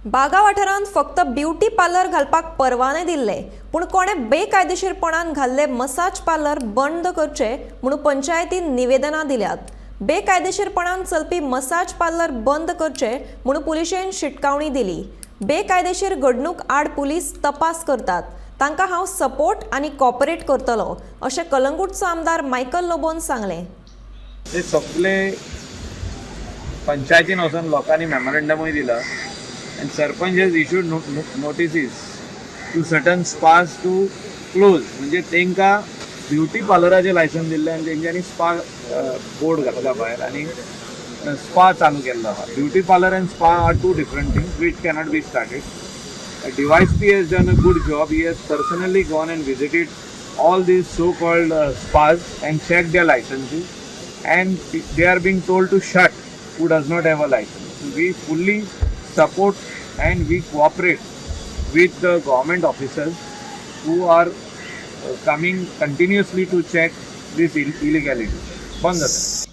बागा वाठारांत फक्त beauty parlour घालपाक परवाने दिल्ले, पूण कोणे बेकायदेशीरपणान घाल्ले मसाज पार्लर बंद करचे म्हणून पंचायतीन निवेदनां दिल्यात. बेकायदेशीरपणान चलपी मसाज पार्लर बंद करचे म्हणून पुलिशेन शिटकावणी दिली. बेकायदेशीर घडणूक आड पुलीस तपास करतात, तांकां हांव सपोर्ट आनी कॉपरेट करतलो, अशें कलंगूटचो आमदार मायकल लोबोन सांगलें. ते सगळे पंचायतीन वचून लोकांनी मेमोरंडमूय दिला आनी sarpanch has issued notices to certain spas to close. म्हणजे तांकां ब्युटी पार्लराचें लायसन्स दिल्लें आनी तेंच्यांनी स्पा बोर्ड घातला भायर आनी स्पा चालू केल्लो आहा. Beauty parlour and spa are to different things which cannot be started. DYSP has done a good job. He has personally gone and visited all these so-called spas and checked their licenses, and they are being told to shut who does not have a license. So we fully support and we cooperate with the government officers who are coming continuously to check this illegality. बंद जाता.